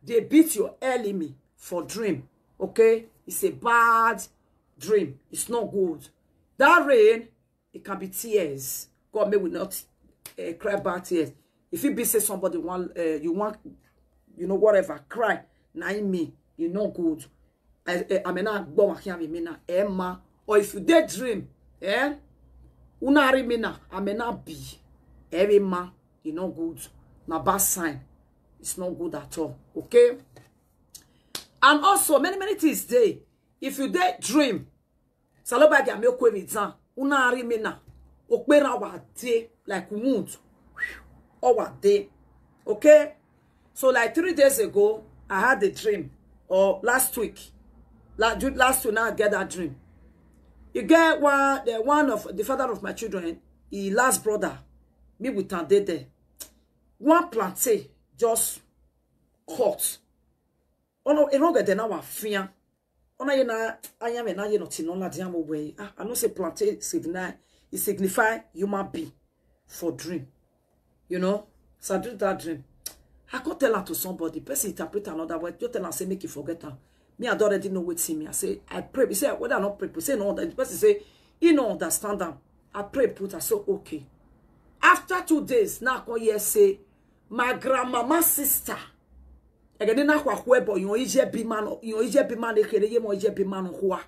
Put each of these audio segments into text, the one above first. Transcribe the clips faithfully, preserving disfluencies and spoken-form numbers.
They beat your enemy for dream. Okay? It's a bad dream. It's not good. That rain, it can be tears. God, may we not uh, cry bad tears. If you be say somebody want, uh, you want, you know, whatever, cry. Na me, you no good. I, I, I may not go and hear me now. Emma. Or if you daydream, eh? Unari me now. I may not be. Every man, you no good. Na bad sign. It's not good at all. Okay? And also, many, many things dey. If you daydream, Saloba Gamio Kwevita, Unari me now. Okpera wa day, like wound. Or wa day. Okay? So like three days ago, I had a dream. Or last week. La- ju- Last week, now I get that dream. You get one, the one of the father of my children, he last brother, me with am dey there. One plantain just cut. Ono, eno get na wa fian. Ona ye na, anya me na ye no tino la diamo way. Ah, I know say plantain signify, it signify human being for dream. You know? So I do that dream. I go tell am to somebody. Person interpret another way. You tell am say make you forget am. Me, I don't already know wetin me. I say, I pray. He say, whether I not pray, he say no. The person say, he no understand am. I pray, put, I say, okay. After two days, now I come here say, my grandmama sister. Again, na kwa kwe boy, you know, ije be man, you know, ije be man, ekele, ye mo ije be man, kwa.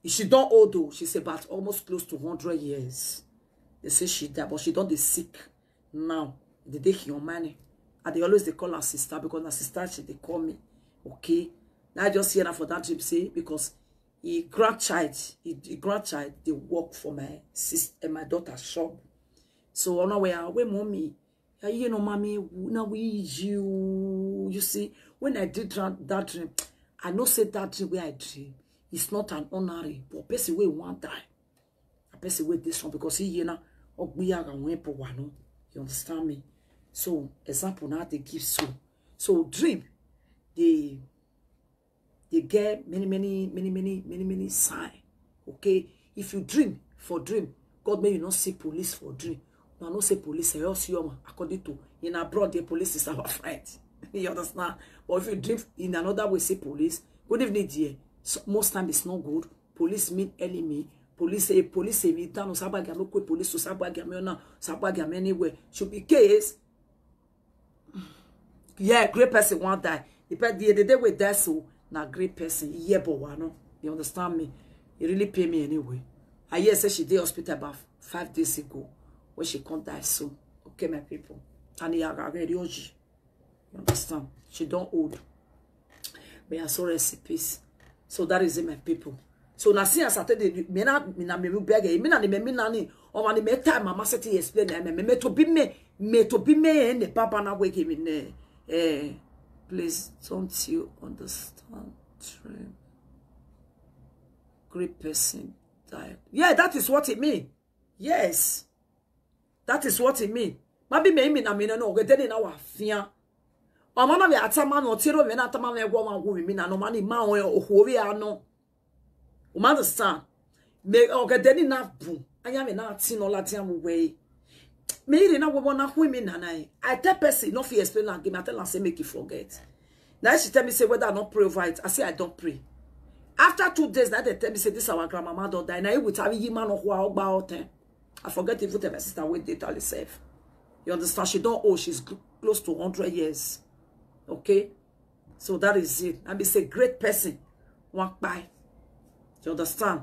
She don't old though. She's about almost close to hundred years. They say she died, but she don't dey sick now. They take your money. And they always they call her sister because her sister she they call me. Okay. Now I just hear that for that dream say because he grandchild, he, he grandchild, they work for my sister and my daughter's shop. So on our way, away, mommy, you know, mommy, now we you, you see, when I did that, that dream, I know say that dream where I dream, it's not an honorary, but person wey wan die. A person wey dey strong because he, you know, ogbiyaga wen po wa no. You understand me? So example now they give so. So dream, they they get many, many, many, many, many, many sign. Okay? If you dream for dream, God may you not see police for dream. No, I not say police, I also you according to in abroad, the police is our friend. You understand? But if you dream in another way, say police, good evening, dear. So most time it's not good. Police mean enemy. Police, a police, a me down, Sabaga, no quick police, so Sabaga, me now, Sabaga, me anywhere. Should be case. Yeah, great person won't die. The pe- the, the day with that so now great person. Yeah, but one no. You understand me? It really pay me anyway. I hear say she dey hospital about five days ago when she can't die so. Okay, my people. And he are already O G. You understand? She don't old. May I so rest in peace. So that is it, my people. So now see as I tell you, me na me na me beg, me na me me na ni. O ma ni me time mama set to explain na me me to be me me to be me and the papa na wake him in there. Eh, please don't you understand? Dream. Great person died. Yeah, that is what it mean. Yes, that is what it mean. Mabi me imi na me no no. Ogede ni na wa fian. Omana me atama no tiro me na atama me gwa ma gu mi na no mani ma o o ho we ano. You understand? Me ogede ni na bu. Anya me na ti no la ti amu we. Me iri na wo na hu mi na na. I tell person no fit explain am give me. I tell am say make you forget. Now she tell me say whether I don't pray over it. I say I don't pray. After two days, now they tell me say this our grandmama don't die. Now you will tell me you man of wa ogba oten. I forget even tell my sister wey dey tell herself. You understand? She don't owe. She's cl- close to hundred years. Okay? So that is it. And it's a great person. One kpai. You understand?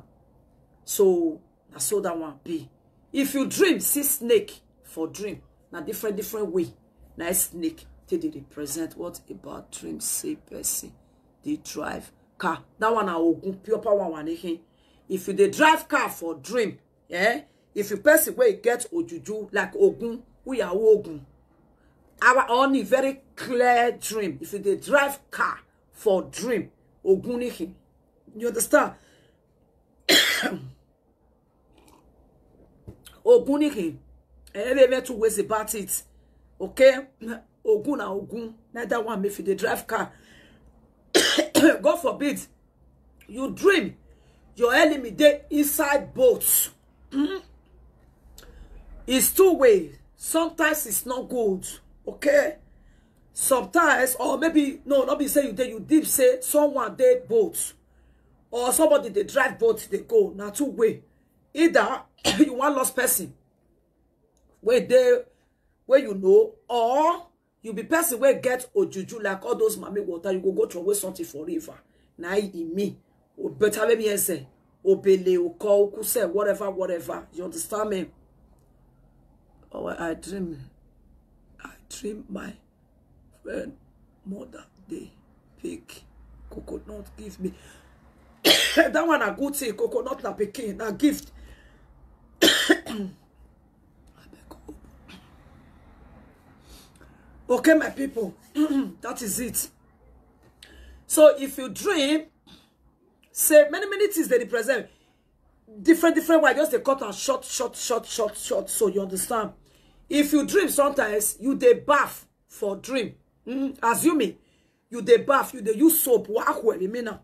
So, na so that one be. If you dream, see snake for dream. Na different, different way. Na snake. Take dey represent what about dream say person dey drive car. That one na ogun, pure power one again. If you dey drive car for dream, eh? If you person wey get ojuju like ogun, we are ogun. Our only very clear dream. If you dey drive car for dream, ogun nihin. You understand? Ogun nihin. There are two ways about it. Okay? Ogun na ogun. Neither one if you dey drive car. God forbid. You dream your enemy dey inside boat. Hmm? It's two way. Sometimes it's not good. Okay? Sometimes, or maybe, no, not be say you dey, you deep say someone dey boat, or somebody dey drive boat dey go. Na two way. Either you wan lost person wey dey, wey you know, or you be person wey get ojuju, like all those mami water, you go go throw away something for river. Na e mean. O better maybe ese, obele, oko, ukuse, whatever, whatever. You understand me? Oh, I dream. I dream my friend mother dey pick coconut give me. That one a good thing. Coconut na pikin, na gift. Abeg, oh. Okay, my people, that is it. So if you dream, say many, many things they represent, different, different way. Just they cut and short, short, short, short, short. So you understand? If you dream, sometimes you dey bath for dream. Mm, assuming you dey bath, you dey use soap, wa ahwe mi mina.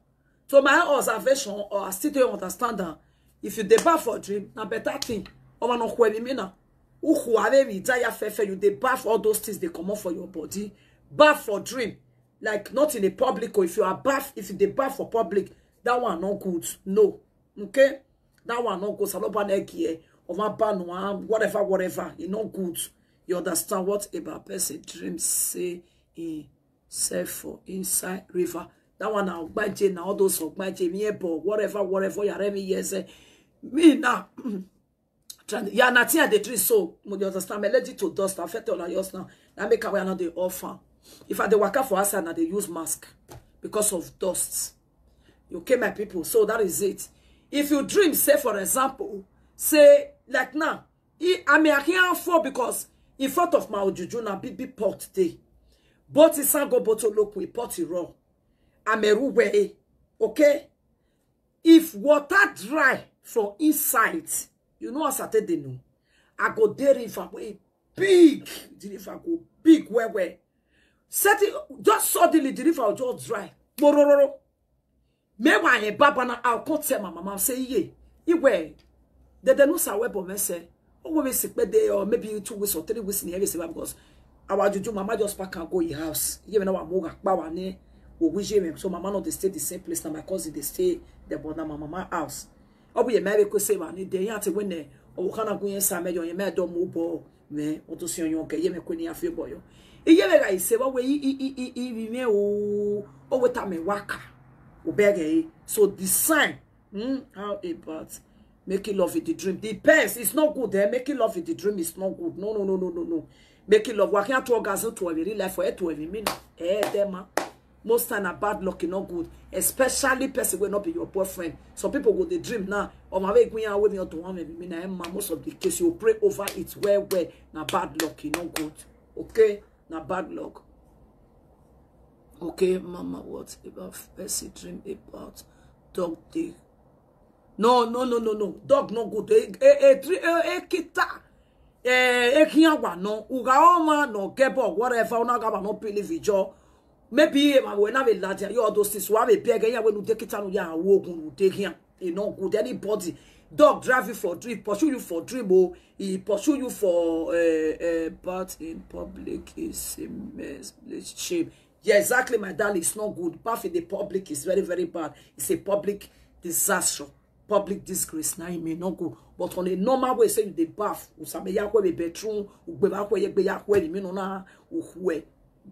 So my observation, or I still don't understand that. If you dey bath for dream, na better thing. Or no hwe mi mina. Uhuare mi jaya fefe, you dey bath, all those things they come off for your body. Bath for dream, like, not in a public, or if you are bath, if you dey bath for public, that one no good. No. Okay? That one no go. Saloba negie, or my ban one, whatever, whatever. It no good. You understand what about person dream say in self for inside river? That one na ogbaje, na all those ogbaje, me ebo, whatever, whatever. You are me, yes, eh. Me now. Yeah, na thing I dey dream so. You understand? I'm allergic to dust. I felt all yours now. Now make away another offer. If I dey waka for outside, now they use mask because of dust. You okay, my people? So that is it. If you dream, say for example, say like now, I, I mean, I can't fall because in front of my ojuju na big, big pot dey. But it's a go bottle look with pot raw. I'm a way. Okay? If water dry from inside, you know as I take the know, I go there river way big, the river go big where where. Set it, just suddenly the river will just dry. Bororo. Meanwhile, eh, Baba, now I'll come tell my mama, say, "Yeah, he where?" They, they know say we, but me say, "Oh, we sick bed there, or maybe two weeks or three weeks in the area," because our juju mama just pack and go in house. You know, I'm more power ne, we wish him. So mama not dey stay the same place. Now my cousin they stay there, but now my mama house. Oh, we marry ko say, "Man, they ain't when they, oh, can I go in some, you may don't move, boy." Me, o to si onyo ke, ye me kweni afie boyo. Iye me ga ise, wa we i, i, i, i, i, we me o, o we ta me waka. O bege, eh. So the sign, hmm, how about making love in the dream? Depends. It's not good, eh? Making love in the dream is not good. No, no, no, no, no, no. Making love, working at two orgasm to a real life for it to every minute. Eh, them, ah. Most time na bad luck, e no good. Especially person wey no be your boyfriend. Some people go dey dream now. Oh, my way, when I will be on to one, maybe me na, eh, ma, most of the case, you pray over it well, well. Na bad luck, e no good. Okay? Na bad luck. Okay, mama, what about person dream about dog day? No, no, no, no, no. Dog no good. Eh, eh, eh, dream, eh, eh, kita. Eh, eh, kiyan wa no. Uga oma no gebo, whatever, una gaba no pili vijo. Maybe, eh, ma, we na we ladia, you all those things. Wa we beg, eh, ya we nu dekita nu ya, wo gun nu dekian. E no good. Anybody, dog drive you for dream, pursue you for dream, oh, he pursue you for, uh, uh, but in public is a mess, it's shame. Yeah, exactly, my darling. It's not good. Bath in the public is very, very bad. It's a public disaster, public disgrace. Now it may not go. But on a normal way, say you dey bath, usabe yakwe be bedroom, ugbe bakwe, yegbe yakwe, ni mino na, uhwe.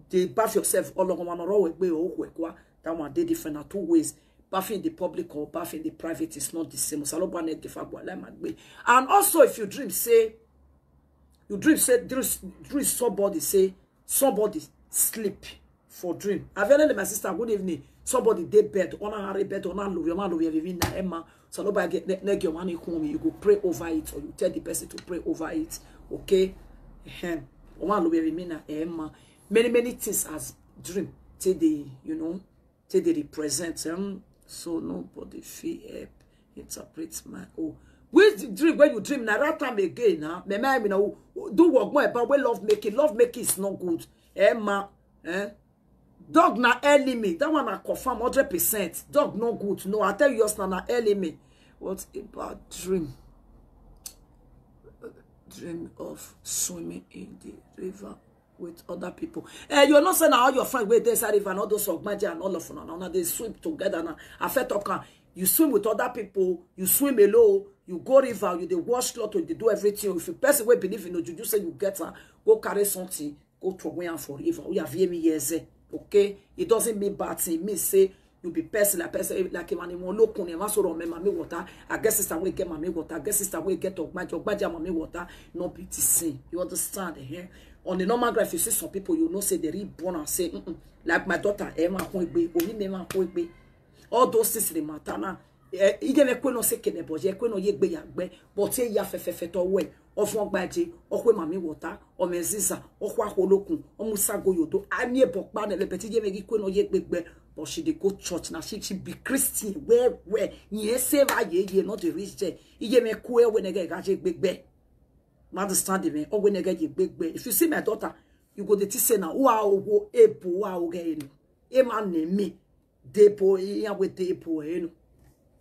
Dey bath yourself, all of one or all, egbe, uhwe, kwa. That one dey different. Na two ways. Bathing in the public or bathing in the private is not the same. Saloba ne differ, but like my way. And also, if you dream, say, you dream, say, dream, dream somebody, say, somebody sleep for dream. Avelele, my sister, good evening. Somebody dey bed, on a hurry bed, on a low, your man low, your na Emma. Saloba get ne, ne, your money home, you go pray over it, or you tell the person to pray over it. Okay? Ahem. One low, your na Emma. Many, many things as dream, till they, you know, till they represent. Um, so nobody feel help interpret my own. Which dream when you dream, na that time again, huh? Me, me, me, no, do work more about where love making. Love making is not good. Eh, ma, eh? Dog na enemy. That one I confirm hundred percent. Dog no good. No, I tell you, yours na, na enemy. What about dream? Dream of swimming in the river. with other people. Eh, you know say na all your friends wey dey inside river and all those Ogbaje and all of una, una dey swim together now. I fit talk am. You swim with other people, you swim alone, you go river, you dey wash cloth, you dey do everything. If you person wey believe in ojuju say you get am, go carry something, go throw away am for river. Oya vie mi yeze. Okay? It doesn't mean bad thing. It means say you be person like person like a man in one look on him so mami water. I guess sister wey get mami water. I guess sister wey get Ogbaje, Ogbaje mami water. No be the same. You understand? Eh? On the normal ground, if you see some people, you know say they read born and say, mm-mm. Like my daughter, Emma Kwebe, Omi Emma Kwebe. All those things dey matter now. Eh, ije me kwe no se kene boje, kwe no ye gbe ya gbe, but ye ya fe fe fe to we. Ofun Ogbaje, okwe mami water, ome ziza, okwa holokun, omusa go yodo. Ami e bokpa ne le beti ije me gi kwe no ye gbe gbe, but she dey go church now. She she be Christian. Where where? Ye se va ye ye not the rich there. Ije me kwe we nege ga je gbe gbe. Understand me? O we nege ye gbe gbe. If you see my daughter, you go dey think say na who are owo ebo wa oge enu. E ma ne me. Debo ya we debo enu.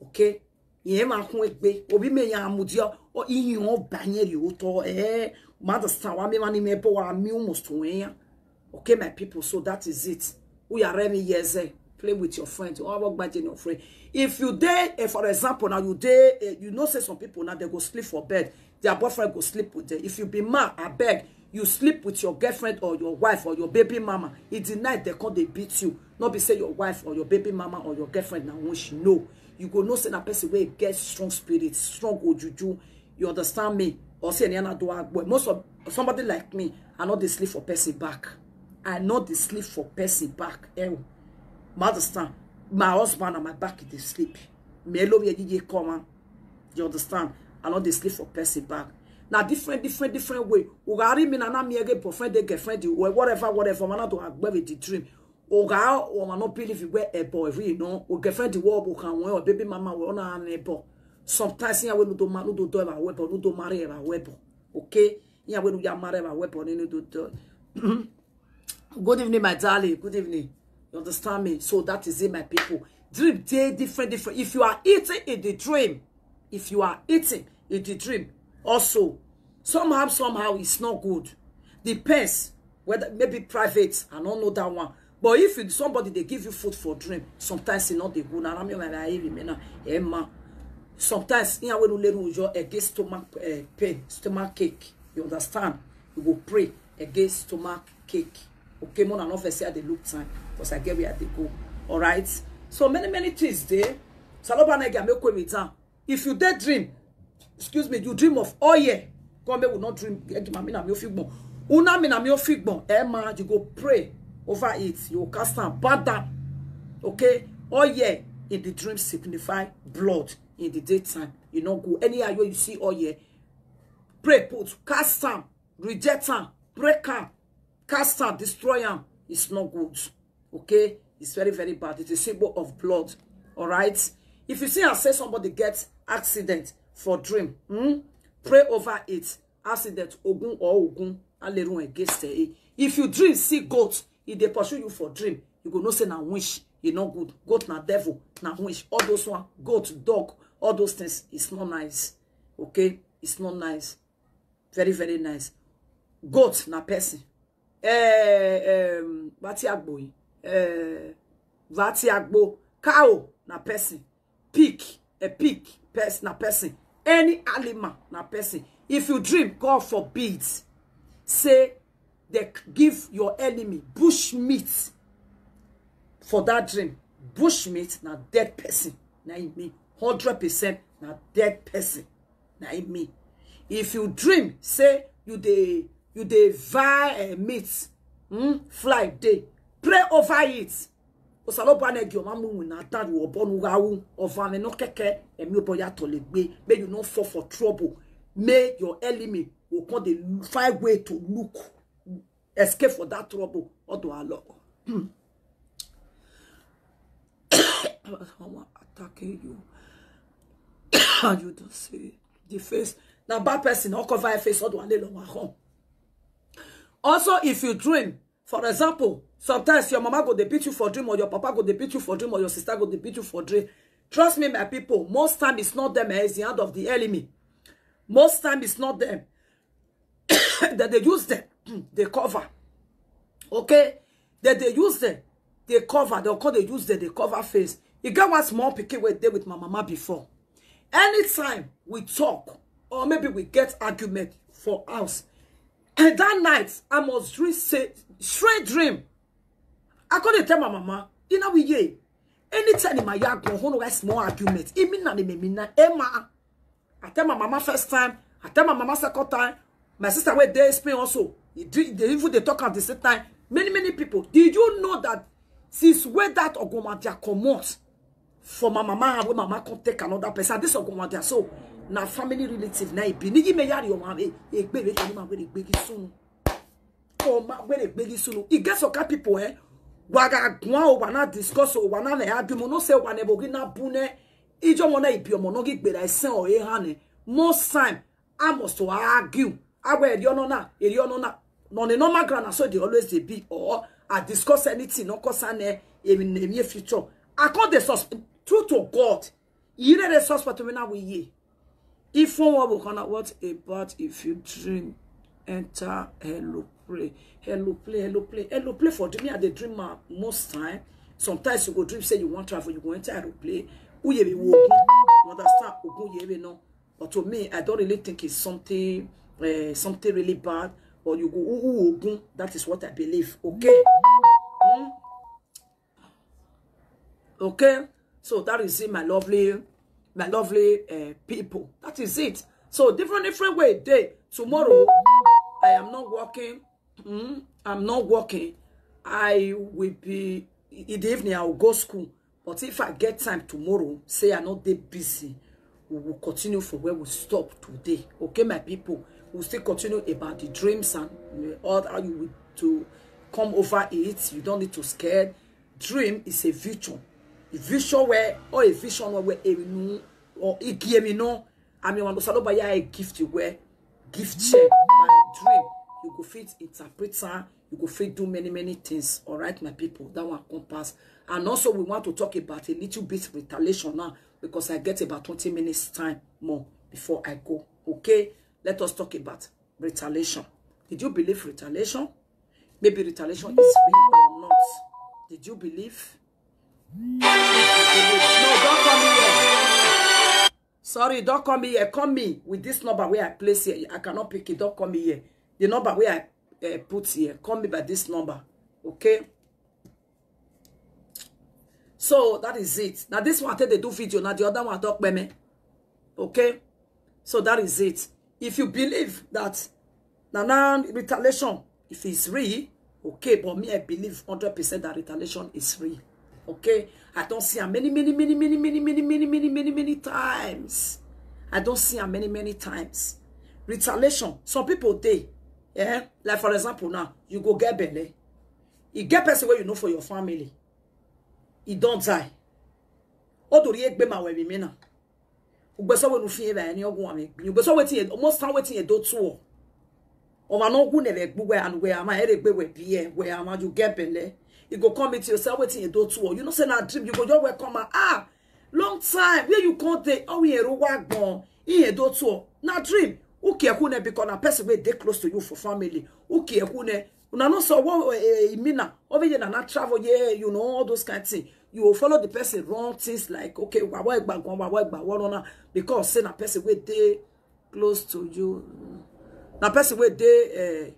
Okay? Ye ma kun egbe. Obi me ya mudia. O iyin o banyeri o to eh. Understand wa me ma ni me bo wa mi almost to ya. Okay, my people, so that is it. Who are Remy years eh? Play with your friend. Or what about your friend? If you dey, eh, for example, now you dey, eh, you know say some people now they go sleep for bed. Their boyfriend go sleep with them. If you be man, I beg, you sleep with your girlfriend or your wife or your baby mama. In the night they come they beat you. Not be say your wife or your baby mama or your girlfriend now won't she know. You go know say na person wey get strong spirit, strong ojuju. You understand me? Or say any other do agbo. Most of somebody like me, I not dey sleep for person back. I not dey sleep for person back. Eh, oh. My understand. My husband and my back dey sleep. Me alone here you come on. You understand? I not dey sleep for person back. Now different, different, different way. Ugari me na na me again boyfriend, the girlfriend, the whatever, whatever. Man, I do agbo with the dream. Oga, o ma no believe where a boy really no. O girlfriend the world can when or baby mama will not an ebo. Sometimes here we no do man, no do do about weapon, no do marry about weapon. Okay? Here we no ya marry about weapon, no do do. Good evening, my darling. Good evening. You understand me? So that is it, my people. Dream day different, different. If you are eating in the dream, if you are eating in the dream, also somehow, somehow it's not good. Depends whether maybe private, I don't know that one. But if you, somebody they give you food for dream, sometimes it's not the good. And I'm your Emma. Sometimes in a way to your against stomach uh, pain, stomach ache. You understand? You go pray against stomach ache. Okay, more than office here they look time because I get where they go. All right. So many many things there. Saloba nega make me down. If you dey dream, excuse me, you dream of oil. God make we not dream. Get my mina mi ofigbon. Una mina mi ofigbon. Emma, you go pray over it. You go cast am, burn down. Okay? Oil in the dream signify blood in the daytime. You no go anyhow you see oil. Pray put, cast am, reject am, break am, cast am, destroy am. It's not good. Okay? It's very, very bad. It's a symbol of blood. All right? If you see and say somebody gets accident for dream, hmm? Pray over it. Accident, ogun or ogun, alerun against it. If you dream, see goat, if they pursue you for dream, you go know say na wish, e no good. Goat na devil, na wish. All those one, goat, dog, all those things, it's not nice. Okay? It's not nice. Very, very nice. Goat na person. Eh, um, Vati Agbo. Eh, Vati Agbo. Cow na person. Pig, a pig, person na person. Any animal na person. If you dream, God forbid, say they give your enemy bush meat for that dream. Bush meat na dead person. Na him mean hundred percent na dead person. Na him mean. If you dream, say you dey you dey buy uh, meat, hmm? Fly day, pray over it. Osalobo anegi oma mu na tan wo bonu gawu. Ova me no keke emi obo ya to le gbe. May you no fall for trouble. May your enemy will come dey find way to look escape for that trouble. Odo alo. Someone attacking you. And you don't see the face. Now bad person, all cover your face, all the one home. Also, if you dream, for example, sometimes your mama go they beat you for dream, or your papa go they beat you for dream, or your sister go they beat you for dream. Trust me, my people, most time it's not them, eh, it's the hand of the enemy. Most time it's not them. That they use them, they cover. Okay? They dey use them, they cover, they come dey use them, they cover face. E get one small pikin wey dey with my mama before. Anytime we talk, or maybe we get argument for house, and that night, I must dream say, straight dream. I come dey tell my mama, "Ina we ye. Anytime in my yard, go home, small argument. Imi na ni me, mi na, Emma." I tell my mama first time. I tell my mama second time. My sister wey dey Spain also. E do, they even dey talk at the same time. Many, many people. Did you know that since wey that Ogunmadia comot for my mama, wey mama come take another person, this Ogunmadia, so na family relative na e be. Ni yi me yari o ma e, e gbe we to ni ma we dey gbegi sunu. O ma we dey gbegi sunu. E get some kind people, eh? Wa ga gwan o, wa na discuss o, wa na na argument. No say wa ne bogi na bune. Ijo mo na ibi omo no gi gbera isen o e hane. Most time, I must to argue. Awe eri ono na, eri ono na. No, the normal ground, na so they always dey be. Or I discuss anything, no concern, eh, in the near future. I call the sus-, true to God. You know the suspect me now we ye. If one will cannot, what about if you dream, enter hello play, hello play, hello play, hello play for dream? I dey dream am most time. Sometimes you go dream say you want travel, you go enter aeroplane. Uye be wo ogun. You understand? Ogun ye be no. But to me, I don't really think it's something, uh, something really bad. Or you go, "Ooh, ooh, ogun." That is what I believe. Okay. Hmm? Okay. So that is it, my lovely, my lovely, uh, people. That is it. So different, different way day. Tomorrow, I am not working. Hmm? I'm not working. I will be, in the evening, I will go school. But if I get time tomorrow, say I no dey busy, we will continue for where we stop today. Okay, my people, we'll still continue about the dreams and, uh, all how you will to come over it. You don't need to scared. Dream is a vision. A vision where, or a vision where, where, or igiemino. I mean, when the Saloba ya a gift you wear, gift share, my dream. You go fit interpret her, you go fit do many, many things. All right, my people, that one come pass. And also, we want to talk about a little bit retaliation now, because I get about twenty minutes time more before I go. Okay, let us talk about retaliation. Did you believe retaliation? Maybe retaliation is real or not. Did you believe? No, don't call me here. Sorry, don't call me here. Call me with this number where I place here. I cannot pick it. Don't call me here. The number where I, uh, put here. Call me by this number. Okay? So that is it. Now this one, I tell they do video. Now the other one, talk by me. Okay? So that is it. If you believe that now, now retaliation, if it's real, okay, but me, I believe hundred percent that retaliation is real. Okay? I don't see am many, many, many, many, many, many, many, many, many, many times. I don't see am many, many times. Retaliation. Some people, they, yeah, like, for example, now, you go get belle. You get person where you know for your family. He don't die. Odori egbe ma we mi na. Ugbeso we nu fi ebe ni ogun ame. Ugbeso wetin e, almost time wetin e do to o. O ma no gu ne le gbu we and we ama ere gbe we bi e, we ama you get belle. You go come meet yourself wetin e do to o. You know say na dream, you go just welcome am. Ah, long time. Where you come dey? Oh, we ero wa gbon. He e do to o. Na dream. Who care who ne, because na person wey dey close to you for family. Who care who ne? Una no so what, eh, eh, e mean na. Over here na, na travel, yeah, you know, all those kind of things. You will follow the person, wrong things like, okay, wa wa gba gwan, wa wa gba wa na, because say na person wey dey close to you. Na person wey dey, eh,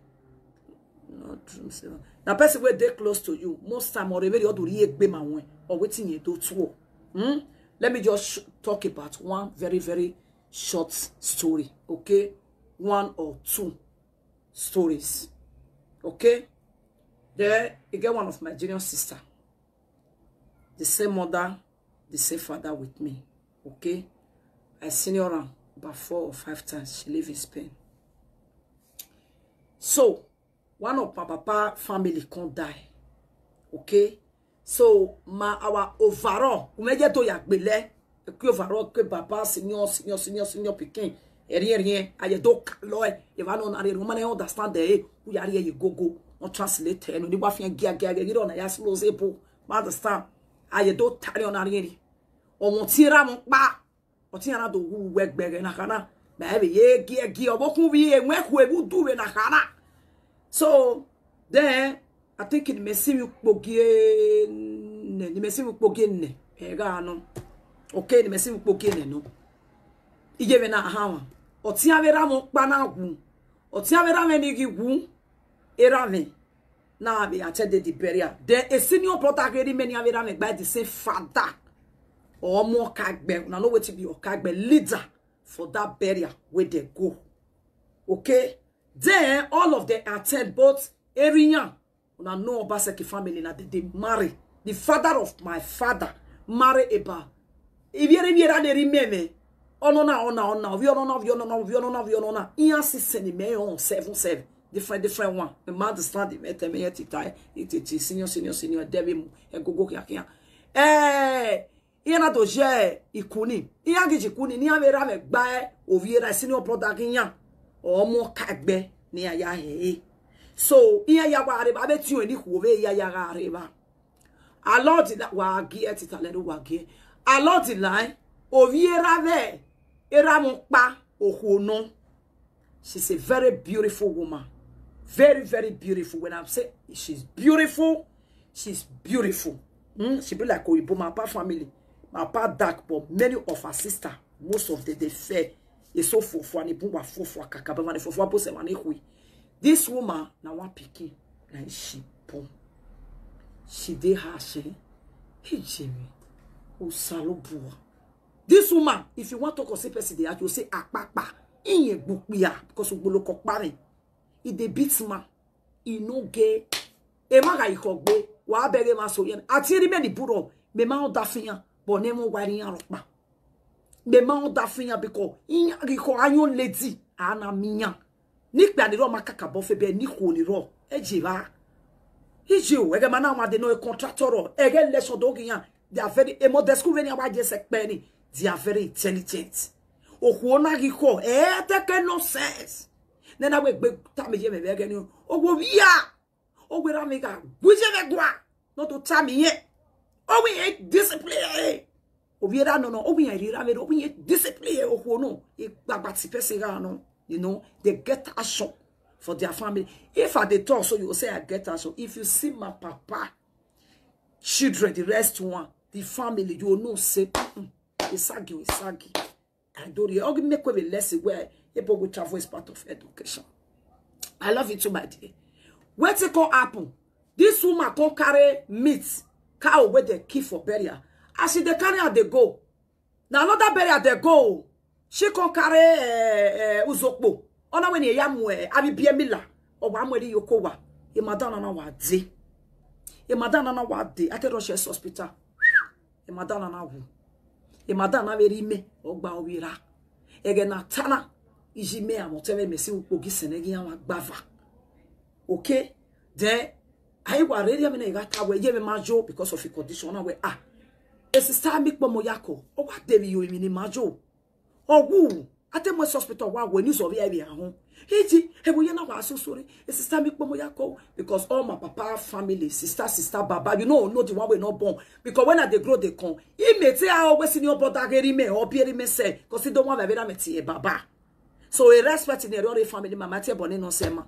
not dream say, na person wey dey close to you. Most time, or very odd, or ye gbe ma wen, or wetin ye do to. Hmm? Let me just sh-, talk about one very, very short story, okay? One or two stories, okay? There, you get one of my junior sister, the same mother, the same father with me, okay? I senior her about four or five times. She live in Spain. So, one of my papa family come die, okay? So, ma our overall, umeje to ya gbele, ke overall ke baba senior, senior, senior, senior pikin. Eri, eri, eh, aye do kalo e, ye va no na re, woman understand e, u ya re ye go go, no translate e, no ni wa fi gia gia gia, you don't ya slow zepo, ma understand. Aye do tari on ari. O mo ti ra mo pa, o ti ra do wu we gbere na kana. Ba e be ye gi e gi, o bo kun bi e, we ku e bu du we na kana. So, then, I think ni mesi mi kpogie ne, ni mesi mi kpogie ne. Ega no. Okay, ni mesi mi kpogie ne no. Ije me na hawa. Otia vera mo pa na wu. Otia vera me ni gi wu. Era me. Na be attended the burial. Then a senior brother really many avera me by the same father. Or more kagbe. Una know wetin be okagbe leader for that burial where they go. Okay? Then all of them attend both Eriyan. Una know Obaseki family na they, they marry. The father of my father marry Eba. If you hear me, they remember. Oh no, no, oh no, oh no, we oh no, no, we oh no, no, we oh no, no, we oh no, no. Iyan si send me on seven seven. Different, different one. The man understand the matter, me yet it, it, it, senior, senior, senior, David, and go, go, kia, kia. Eh, Iyan na doje ikuni. Iyan giji kuni, ni avera me gba e, oviera senior brother giyan. Omo kagbe, ni aya he. So, iyan ya wa areba, be ti ni kuove ya ya areba. Alodi la wa gi e titale wa gi e. Alodi la, oviera ve, era mo pa, ohuono. She's a very beautiful woman. Very, very beautiful. When I'm saying she's beautiful, she's beautiful. Hmm? She be like Oyibo, my pa family. My pa dark, but many of her sister, most of them, they fair. It's so for for and for for kaka, but for for boss and hui. This woman, na one pikin, like she born. She dey her shame. Hey, Jimmy. Osalobua. This woman, if you want to talk or say person, they ask you say, "Akpakpa, inye gbukpia," because ugbolo kokpari. If they beat man, he no gay. E ma ga ikogbe, wa bere ma so yen. Ati eri me ni buro, me ma o da fiyan, but ne mo wari yan ropa. Me ma o da fiyan because in ri ko ayon lady, ana miyan. Ni pe ani ro ma kaka bo fe be ni ko ni ro. E je ba. Ije o, ege mana wa de no e contractor o. Ege le so do giyan. They are very, emo de school veni awa je se pe ni. They are very intelligent. Oku ona ri ko, e te ke nonsense. Nena we gbe ta me je me be ege ni o. Owo via. Owe ra me ga. Guje me gwa. No to ta me ye. Owe e discipline. Owe ra no no. Owe e ra me. Owe e discipline. Oku no. E gbagba ti person ga no. You know, they get action for their family. If I dey talk, so you say I get action. If you see my papa, children, the rest one, the family, you know say, mm, it's saggy, it's saggy. I don't really. I'll make a lesson where people go travel is part of education. I love you too, my dear. Wetin come happen? This woman come carry meat, cow wey dem kill for burial. As she dey carry am dey go, na another burial dey go. She come carry eh, eh, uzokpo. Ona when ya mu eh, abi biemila. O wa mu eri yoko wa. E madam na wa de. E madam na wa de. Ate Rochester hospital. E madam na wu. E madam na very me. Ogba owira. Ege na tana. Iji me amo teve me si upogi senegi ya wa gbava. Okay? Then I wa ready me na ga ta we ye me majo because of the condition na we ah. E sister mi pomo yako. O wa devi yo mi ni majo. Ogu, ate mo hospital wa we ni so via via ho. Hiji, he wo ye na wa so sorry. E sister mi pomo yako because all my papa family, sister, sister, baba, you know, know the one we not born. Because when I dey grow, they come. He may say, "I always senior brother, geri me, or pieri me say, because he don't want to be me tie baba." So a respect in the family, mama tie bone no sema.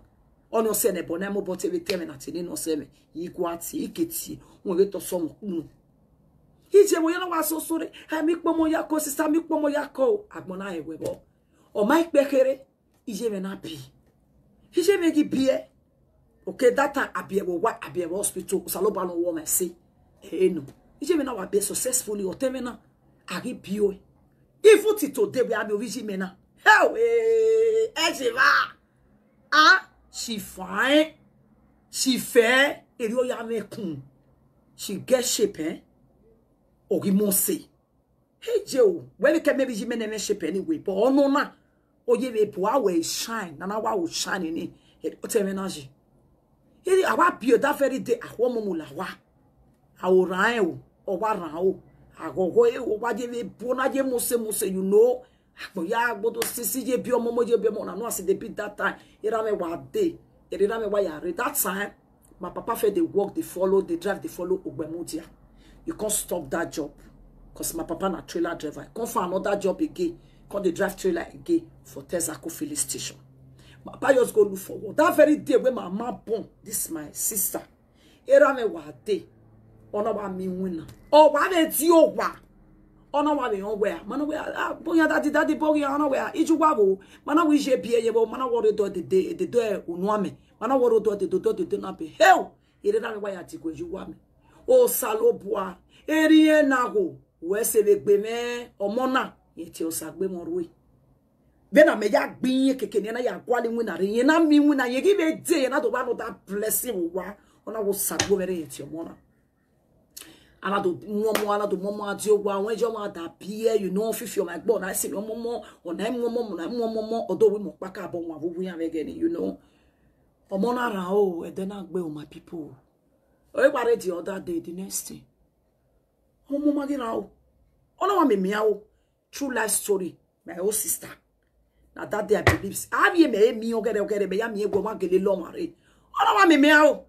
Ono se ne bone mo bote we teme na tini no seme. Igwati, ikiti, won we to so mo kunu. Ije mo yana wa so sore. Ha mi pomo yako, sister mi pomo yako. Agbona ewe bo. O mai pe kere. Ije me na bi. Ije me gi bie. Okay, that time abie wo wa abie wo hospital. Saloba no wo me say. Eh no. Ije me na wa be successfully o teme na. Agi bio. Even till today we abi oriji me na. Hell, eh, Ejeva. Ah, she fine. She fair. Eri oya me kun. She get shape, eh? Ogi mo say. Hey, Joe. Well, it can maybe you may never shape anyway. But oh no, na. Oye me po awe shine. Nana wa o shine ni. O teme na ji. Eri awa bio that very day. Awo mo mo la wa. Awo ran e o. O wa ran o. Agogo e o wa je me bona je mo se mo se, you know. Agbo ya agbo to sisi je bi omo mo je bi omo na no as e dey be that time. Era me wa dey. Era me wa ya re. That time, my papa fe dey work, dey follow, dey drive, dey follow Ogbemudia. You can't stop that job. Because my papa na trailer driver. Come for another job again. Come dey drive trailer again for Texaco filling station. My papa just go look for work. That very day when my mama born, this my sister. Era me wa de. Ona wa mi wina. O wa me di o wa. Ona wa me on where. Mana we ah boya daddy daddy boya ona we. Iju wa wo. Mana we je bi eye bo. Mana wo re do de de de do e unu ame. Mana wo re do de do do de de na be. Hell. Ere na me wa ya ti ko ju wa me. O salobua. Eri e na go. We se be gbe me. Omo na. Ye ti o sa gbe mo rue. Then I may ya be keke na ya gwali wina re. Ye na mi wina ye give a day na do ba no that blessing wa. Ona wo sa gbo mere ye ti omo na. Ana do momo ana do momo adi o wa wen jo wa da pie you know fifi o ma gbo na si momo o na momo na momo odo we mo pa ka bo wa wo we ya me gani you know. Omo na ra o e de na gbe o my people. O e pare the other day the next thing. Omo ma gi ra o. Ona wa me me o. True life story. My own sister. Na that day I believe. I be me me ogere ogere me ya me ego ma gele lo mare. Ona wa me me o.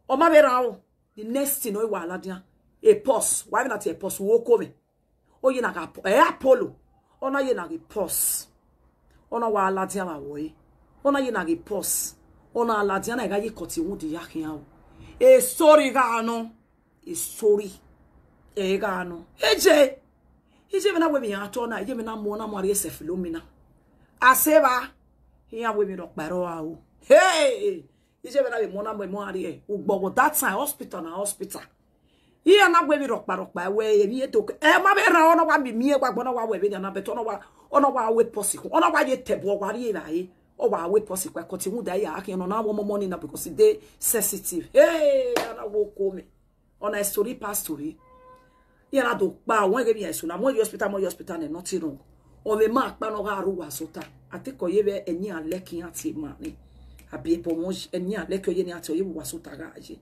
O ma be ra o. The next thing o wa la dia. A pause. Why not a pause? Wo ko me. O ye na ga eh Apollo. Ona ye na ga pause. Ona wa la dia wa wo e. Ona ye na ga pause. Ona la dia na ga ye koti wo di ya kian o. E story ga no. E story. E ga no. Eje. Eje me na we mi ato na. Eje me na mo na mo ari ese filomina. Aseba. Iya we mi ro paro a o. Hey. Ije be na be mo na mo mo ari e. Ugbo that time hospital na hospital. Iya na gbe mi rokpa rokpa we e mi e to e ma be ra ona wa mi mi e gba gbona wa we be na be to ona wa ona wa we posiku ona wa ye tebo wa ri e ra e. O wa we posiku e ko ti wu da ya aki ona na wo mo money na because e dey sensitive. Hey, ana wo ko me. Ona story pass story. Ye na do pa won ge bi esu na mo hospital mo hospital ne nothing wrong. O me ma pa no ga ru wa sota. Ate ko ye be eni aleki ati ma ni. Abi e po mo eni aleki ye ni ati ye wa sota ga je.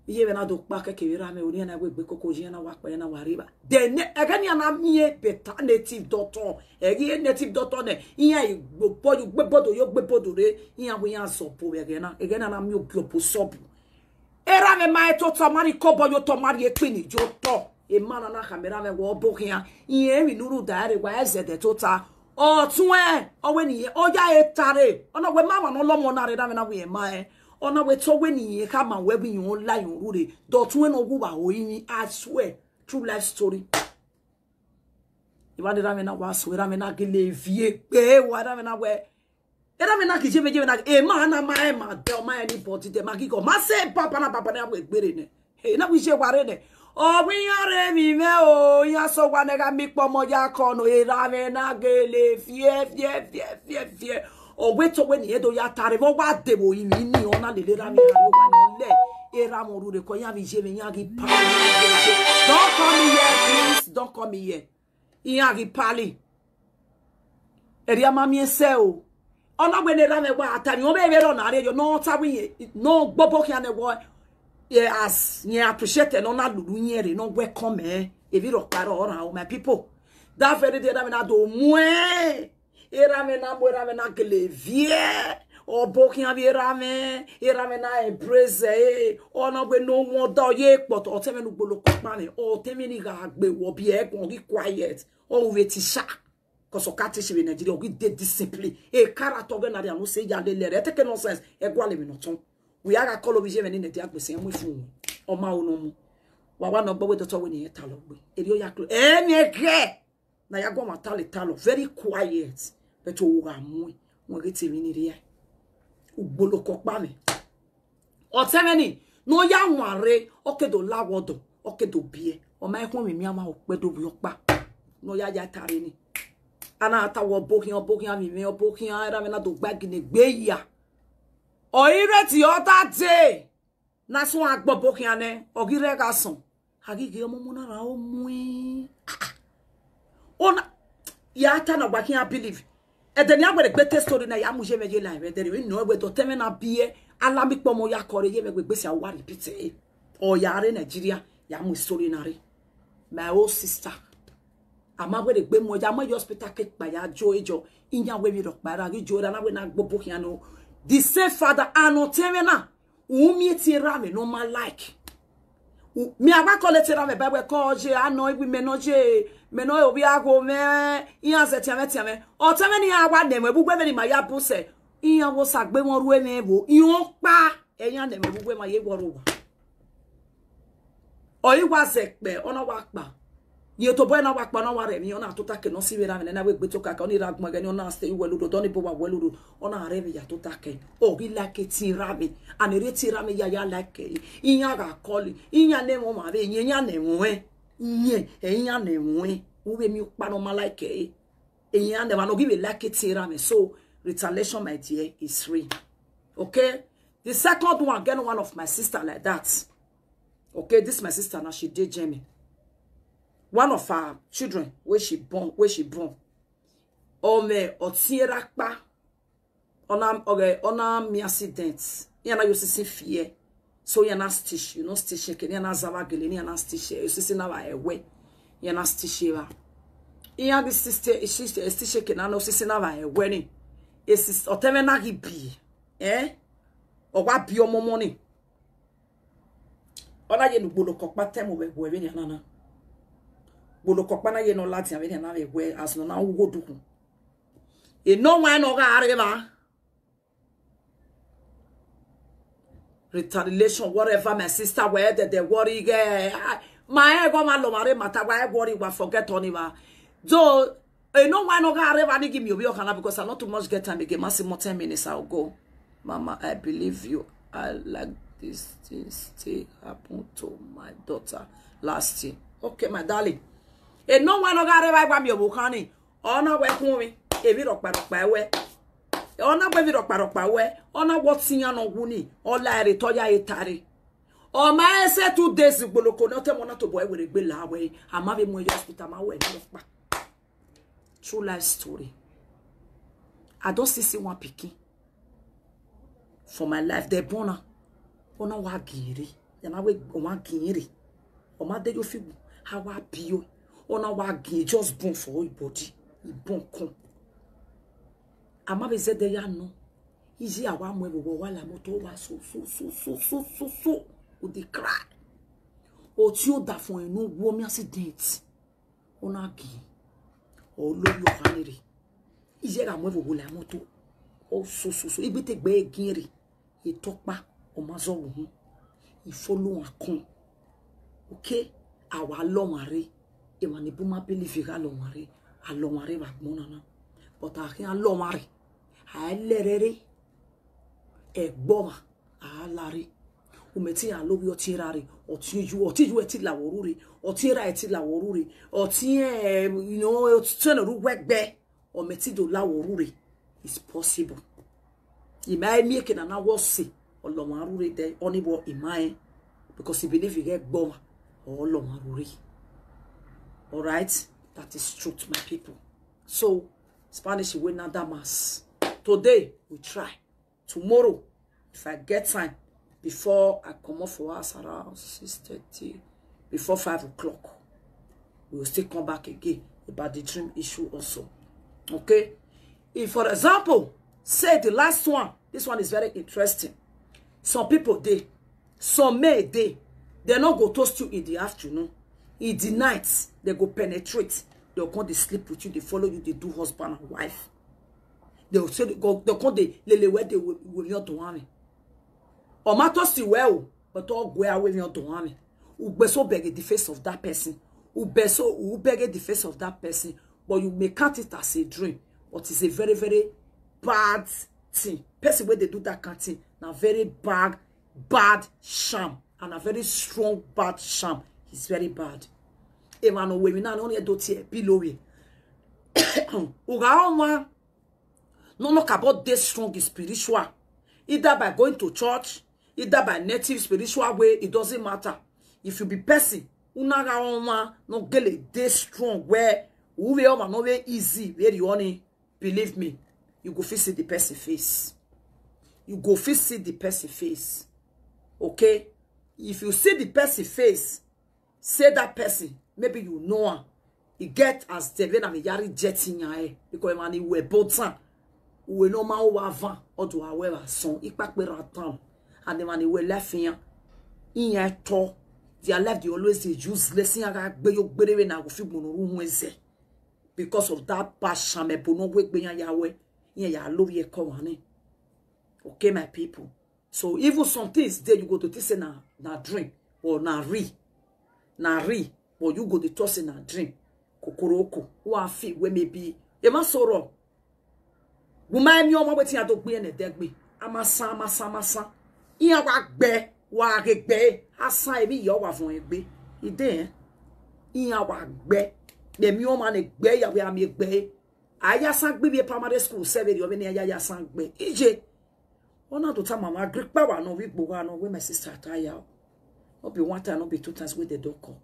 Ye be na do pa ke ke ra me oni na we gbe koko je na wa pa na wa riba. Then e ga ni ana mi e better native doctor. E gi native doctor ne. Iya igbo po yo gbe bodo yo gbe bodo re. Iya we ya so po we ge na. E ge na na mi o gbe po so bu. Era me ma eto to mari kobo yo to mari e pini jo to. E mana na kamera me wo bo kia. Iye mi nuru da re wa eze de to ta. O tun e, o we ni o ya e tare. Ona we ma wa no lo mo na re da me na we ma e. Ona we to we ni e ka ma we bi yun la yun rure. Do tun e no gu ba o yin I swear. True life story. Iwa de da me na wa so, era me na gele vie. Pe wa da me na we. Era me na kije me je me na e ma na ma e ma de o ma anybody de ma ki go ma se papa na papa na we gbere ne. E na wi je ware ne. O wi ya re mi me o ya so wa ne ga mi po mo ya ko no era me na gele fie fie fie fie fie. O we to we ni edo ya tare mo wa de bo yi mi ni ona le le ra mi ra wa no le. Era mo ru re ko ya mi je me ya gi pa. Don't call me here, please. Don't call me here. Iyan gi pali. Eri ama mi ese o. Ona gbe ne ra me wa atari o be be ro na re yo no ta wi ye no gbobo ki ane wo. Ye as ye appreciate no na lulu ye re no welcome e. Evi ro paro ora o my people. That very day that me na do mu e. Era me na mo era me na gele vie. O bo ki abi era me era me na embrace e. Ona gbe no won do ye po to te me nu gbolo ko pa me. O te me ni ga gbe wo bi e gun gi quiet. O we ti sha. Cause o ka teach we Nigeria o gi dey discipline. E kara to ge na dia no se ya le le re. Take nonsense. E gwa le mi no ton. We aga call obi je me ni ne dia gbe se mu fun. O ma o no mu. Wa wa no gbo we do to we ni e ta lo gbe. Eri o ya klo. E mi e ge. Na ya go ma tale talo very quiet. But o ga mu. Won ge te mi ni re. Ugbolo ko pa me. O te me ni. No ya won re. O ke do la wo do. O ke do bi e. O ma e kun mi mi ama o pe do bi o pa. No ya ya tare ni. Ana ata wo bo hin o bo hin ami mi o bo hin era me na do gba gine gbe ya. O ire ti o ta te. Na so agbo bo hin ane. O gi re ga son. Agi gi omo mo na ra o mu e. Ah, ah. Ona ya ta na gba hin I believe. E de ni agbe gbe te story na ya mu je me je live. E de ni no we do te me na bi e. Ala mi po mo ya kore ye me gbe gbe si a wa repeat e. O ya re Nigeria ya mu story na re. My own sister. Ama we de gbe mo ya mo hospital ke pa ya jo ejo. Inya we mi ro pa ra gi jo ra na we na gbo bo hin no. The same father ano te me na. Umi ti ra me no ma like. Mi agba ko le ti ra me ba we ko je ano ibi me no je me no obi ago me. Iyan se ti ame ti ame. O te me ni agba de me bu gbe me ni ma ya bu se. Iyan wo sa gbe won ru e me wo. Iyan pa. Enya ne me we ma ye woro wa. Oyi wa zekpe, ona wa kpa. Ye to boy na wa kpa, na wa re mi, ona to take no si we ra me, na we gbe to ka, oni ra gbon ge ni, ona stay we ludo, doni bo wa we ludo, ona re mi ya to take. O gi like ti ra me, and re ti ra me ya ya like. Inya ga call, inya ne mo ma be, inya ne mo e. Inya, e inya ne mo e. U be mi pa no ma like e. Inya ne ma no give like ti ra me. So retaliation, my dear, is real. Okay? The second one, get one of my sister like that. Okay, this my sister now, she did Jamie. One of her children, where she born, where she born. Ome, otiera pa. Ona, okay, ona mi accident. Yana you see fear. So yana stitch, you know, stitch ke, yana zava gele, yana stitch. You see na ba ewe. Yana stitch ba. Iya this sister, sister, stitch ke na no see na ba ewe ni. Is oteme na gi bi. Eh? Owa bi omo money. Ona ye nu gbolo kopa temo we we ni nana. Gbolo kopa na ye no lati ave ni na we we as no na wo duku. E no wa no ga areba. Retaliation, whatever, my sister, where the, the worry, eh, ah, my ego ma lo mare mata, why worry, wa forget on him. So, you know why no ga areba ni give me obi okana, because I not too much get time again. Maximum ten minutes, I'll go. Mama, I believe you. I like this thing still happen to my daughter last year. Okay, my darling. E no wa no ga areba gba mi obo kan ni. Ona we kun mi. E bi ropa ropa we. Ona we bi ropa ropa we. Ona what sin ya no wu ni. Ola ere to ya etare. O ma ese two days gboloko no te mo na to boy we gbe la we. Ama be mo hospital ma we ropa. True life story. I don't see, see one pikin for my life. They born her. Ona wa giri. Yana we wa giri. O ma de yo fi ha wa bi o. Ona wa gi just born for your body. He born come. Ama be said they ya no. Iji awa mo ebo wa la moto wa so so so so so so so. With the cry. O ti o da fun inu wo mi accident. Ona gi. O lo yo ha ni re. Ije ga mo evo wo la moto. O so so so. Igbe te gbe gi re. E topa. O ma zo wo hu. E follow akon. Okay. Awa lo mare. E ma ni bu ma believe ga lo mare. A lo mare ba gbona na. But a hin a lo mare. A le rere. E gboma. A lari. Umeti a lobi oti rari. Oti ju, oti ju eti la woruri. Oti ra eti la woruri. Oti, eh, you know, oti tena ru wegbe. O meti do la woruri. It's possible. Ima emi eke na na wose. Olo ma rure de. Oni bo ima e. Because he believe he get gboma. Olo ma rure. All right? That is truth, my people. So, Spanish, we na that mass. Today, we try. Tomorrow, if I get time, before I come off for house around six thirty, before five o'clock, we will still come back again about the dream issue also. Okay? If, for example, say the last one, this one is very interesting. Some people, they, some may they, they not go toast you in the afternoon. In the night, they go penetrate. They'll come, they sleep with you, they follow you, they do husband and wife. They'll say, they go, they'll come, they lele where they will, will not do harm. Or matter still well, but all go away, not do harm. Ugbe so beg the face of that person. Ugbe so, u beg the face of that person. But you may count it as a dream. But it's a very, very bad thing. Person where they do that kind of thing. Now, very bad, bad sham. And a very strong, bad sham. It's very bad. Emmanuel, we now only do tear below we. Uga oma. No, no, about this strong is spiritual. Either by going to church, either by native spiritual way, it doesn't matter. If you be person, unaga oma, no gele dey strong where, uwe oma no way easy, where you only, believe me, you go fit see the person face. You go fit see the person face. Okay? If you see the person face, say that person, maybe you know am. E get as the way na me yari jet in your head. Because man, he were botan. We no ma wa van, or do however, son, ipa pe ratan. And the man, he were left in ya. In ya to. Their life, they always dey useless. In ya ga gbe yo gbere we na go fi gbonu ru hu eze. Because of that passion, me bono we gbe ya ya we. In ya lo ye ko wa ni. Okay, my people. So even some things there you go to think say na na dream or na real, na real, but you go dey talk say na dream. Kokoroko, who I feel wey maybe e ma sọ̀rọ̀. Woman mi ọmọ wetin a to gbe ne degbe. Amasa, amasa, amasa. Iya wa gbe, wa ge gbe. Asa emi yo wa fun egbe. Ide. Iya wa gbe. Be mi ọmọ ne gbe ya we ami egbe. Aya san gbe bi primary school seven yo be ni aya ya san gbe. Ije. Ona to ta mama Agrippa wa no we gbo wa no we my sister ta ya. No be one time, no be two times we dey don call.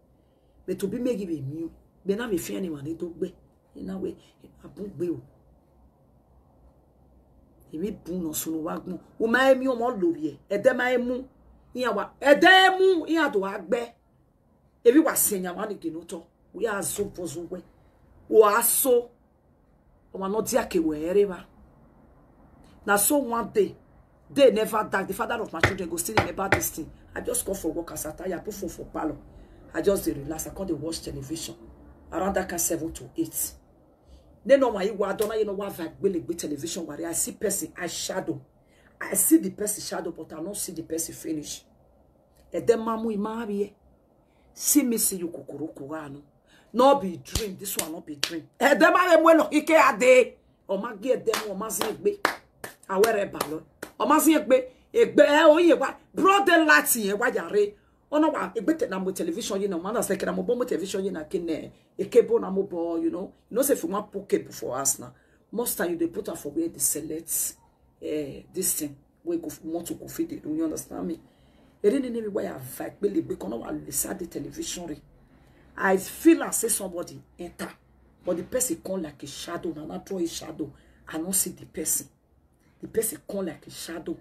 But to be make it be me. Be na be fear anyone dey to gbe. You know we abun gbe o. Èmi bun no sunu wa gbon. O ma emi o mo lori e. E de ma emu. Iya wa. E de emu. Iya to wa gbe. Ebi wa senya wa ni ginoto. We are so for so we. O aso. O ma no dia ke we ereba. Na so one day. They never die. The father of my children go still remember this thing. I just come for work as I tire. Put phone for parlor. I just dey relax. I come dey watch television. Around that kind seven to eight. Then no my wa don't you know what I gbele television worry. I see person, I shadow. I see the person shadow, but I don't see the person finish. And then mamu imari. See me see you kukuruku anu. No be dream. This one no be dream. And then my well ike ade. O ma gi edem o ma zin egbe. Awere balo. O ma zin egbe. Egbe e o ye wa. Broad daylight ye wa yare. Ona wa egbe te na mo television ye na. Mana se ke na mo bo mo television ye na kine. E cable na mo bo, you know. You know say if you want put cable for us now, most time you dey put am for where they select eh, this thing. We go want to go feed it. You understand me? E really need me why I fight. Bele be kono wa lisa the television re. I feel I say somebody enter, but the person come like a shadow. Na na draw a shadow. I no see the person. The person come like a shadow.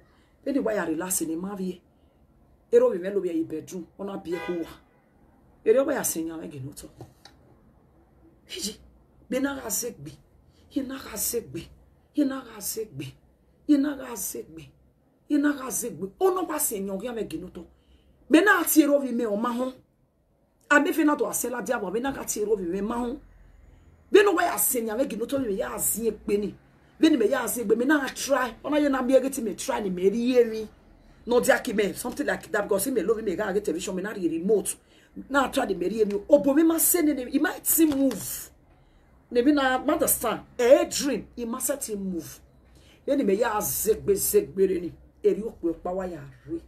Anyway, I relax in the movie. Ero we melo we bedroom. Ona be who. Ero we asenya we ginoto. Hiji. Be na ga segbe. He na ga segbe. He na ga segbe. He na ga segbe. He na ga segbe. Ono wa asenya we ginoto. Be na ati ero we me o ma ho. Amefe na to asela dia wa be na ga ti ero we me ma ho. Be no wa asenya we ginoto me ya azie pe ni. Be ni me ya azie pe me na try. Ona ye na me egeti me try ni me ri emi. No dia ki me something like that because me love me ga get television me na the remote. Na try the me ri emi. Obo me ma se ne ne. It might seem move. Ne me na understand. A dream. It must set him move. Be ni me ya zegbe zegbe re ni. Eri ope opa wa ya re.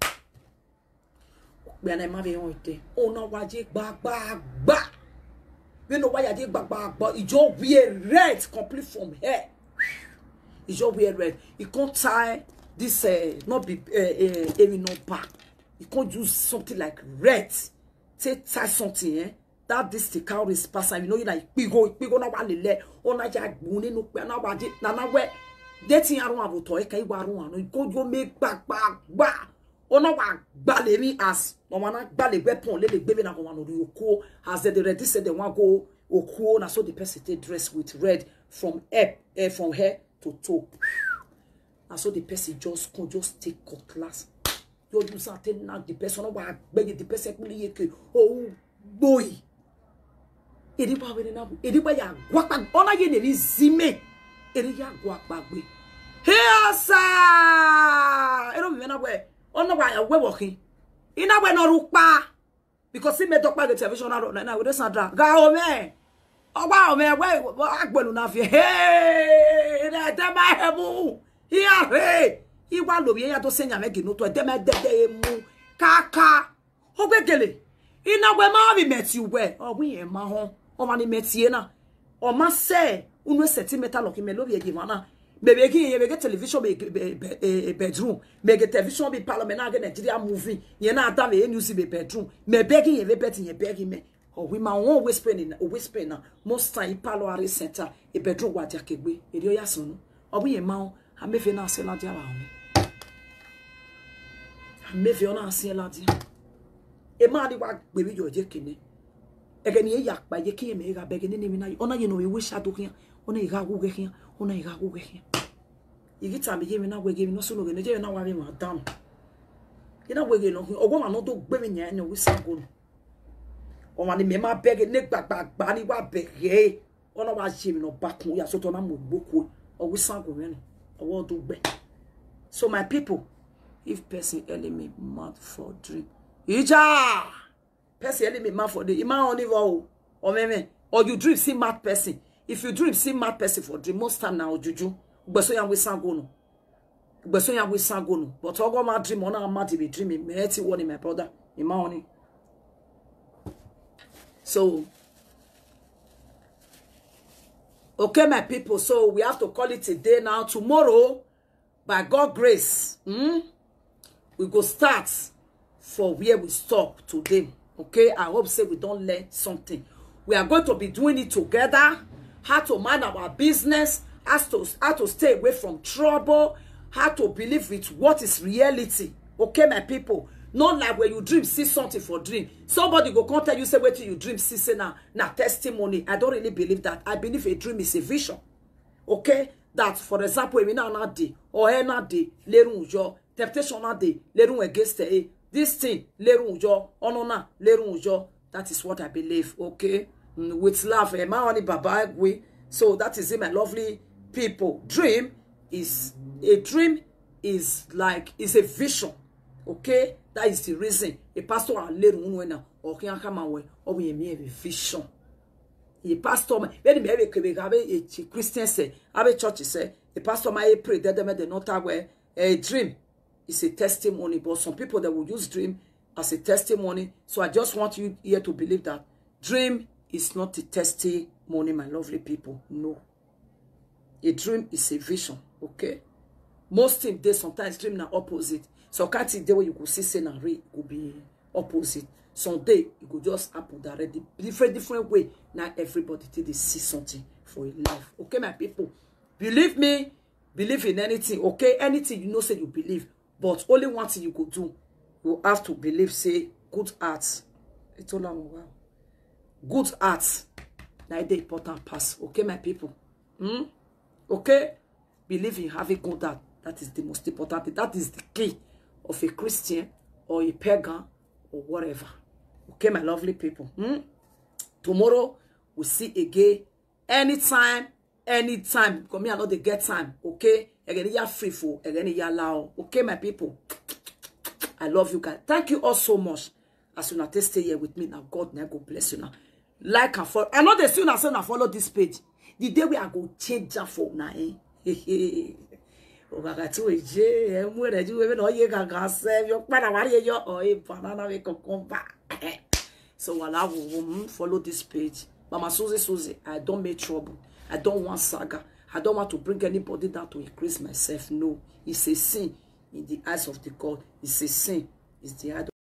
Be na ma be on te. Ona wa je gba gba gba. We no wa ya je gba gba gba. Ijo wear red complete from hair. Ijo wear red. He can't tie this uh, not be uh, uh, eri no back. He can't use something like red. Take tie something eh. That this the cow is pass am. You know you like pigo pigo na wa lele. Ona ja gbun nínú pe na wa je na na we. Dating arun aboto e kai wa run anu. Go go make back back back. Ona wa gbale mi as. No wa na gbale weapon lele gbe mi na ko wa no ri oko. As they ready say they want go oko na so the person take dress with red from head eh, from hair to toe. Na so the person just come just take cutlass. You use am take knack the person. Wa gbege the person kpili yeke. Oh boy. Eri ba we na. Eri ba ya gwa pa. Ona ye ne mi zime. Eri ya gwa pa gbe. Hey asa. Ero mi na we. Ona wa ya we working. Ina we no rupa. Because he made up by the television na na we Sandra. Ga o me. Owa o me we agbelu na fi. Hey, na te ma hemu. Iya re. Iwa lo ye ya to senya me ginu to de me de de emu. Kaka. Ogbegele. Ina we ma bi meti we. O wi e ma ho. O ma ni meti e na. O ma se unu sentimental lo ki me lo bi e gi mana. Me be gi ye be get television be be be eh, eh, bedroom. Me get television be parliament na get Nigeria movie. Ye na da me news be bedroom. Me be gi ye be bet ye be gi me. O we ma won we spend na we spend na. Most time palo are center. E bedroom wa dia kegbe. E ri oya sunu. O we ye ma o. Amefe na se la dia wa mi. Amefe ona se la dia. E ma di wa gbe mi yo je kini. Ege ni e ya pa ye ki me ga bege ni ni mi na. Ona ye no we shadow kian. Ona e ga gu ge kian. Ona e ga gu ge kian. Igi ta mi ye mi na we ge mi no so no ge ne je na wa mi ma down. Ina we ge no. Ogo ma no do gbe mi nya ni we sa go no. O ma ni me ma bege ne gba gba gba ni wa bege. Ona wa je mi no ba kun ya so to na mo gboko. O we sa go mi ni. O wo do gbe. So my people, If person enemy mad for dream, ija, person enemy mad for dream, ima only o, or meme, or you dream see mad person. If you dream see mad person for dream, most time na ojuju. Ugbeso ya we sango no. Ugbeso ya we sango no. But ogo ma dream, ona ma di be dream, me eti warning, my brother. Ima only. So, okay, my people. So we have to call it a day now. Tomorrow, by God grace, hmm, we go start for where we stop today. Okay, I hope say we don't learn something. We are going to be doing it together. How to mind our business, how to, how to stay away from trouble, how to believe with what is reality. Okay, my people. Not like when you dream, see something for dream. Somebody go come tell you, say, "Wait till you dream, see, say, now, now testimony." I don't really believe that. I believe a dream is a vision. Okay? That, for example, èmi náà náà dé, or ẹ náà dé, lérùn yọ, temptation náà dé, lérùn against ẹ, this thing, lérùn yọ, ọ̀nà náà, lérùn yọ. That is what I believe, okay? Mm, with love, eh, my honey, baba, we. So that is it, my lovely people. Dream is, a dream is like, is a vision, okay? That is the reason. A pastor and lérùn unu na, or kiyan kama we, or we a vision. A pastor, ma, when me be kebe, have a Christian say, have a church say, a pastor ma pray that dem dey not aware. A dream is a testimony, but some people that will use dream as a testimony. So I just want you here to believe that dream is not a testimony, my lovely people. No. A dream is a vision, okay? Most things dey, sometimes dream na opposite. So can't it day where you go see say na real, it go be opposite. Some day it go just happen direct, different, different way. Now everybody till they see something for a life. Okay, my people, believe me, believe in anything, okay? Anything you know say you believe, but only one thing you go do, you have to believe say good heart. It's all I'm, wow. Good heart. Now the important pass. Okay, my people. Hmm? Okay? Believe in having good heart. That is the most important thing. That is the key of a Christian or a pagan or whatever. Okay, my lovely people. Hmm? Tomorrow, we'll see again. Anytime, anytime. Because me, I know they get time. Okay? Again, you are free for. Again, you are loud. Okay, my people. I love you guys. Thank you all so much. As una take stay here with me now, God now go bless you now. Like and follow. I know they see una say una follow this page. The day we are go change that for now, eh? Ogaga ti we je, eh, mu re ju we no ye gaga se, yo para wa re yo, oh, eh, banana we cucumber. So while I will, mm, follow this page. Mama Susie, Susie, I don't make trouble. I don't want saga. I don't want to bring anybody down to increase myself. No, it's a sin in the eyes of the God. It's a sin. It's the eye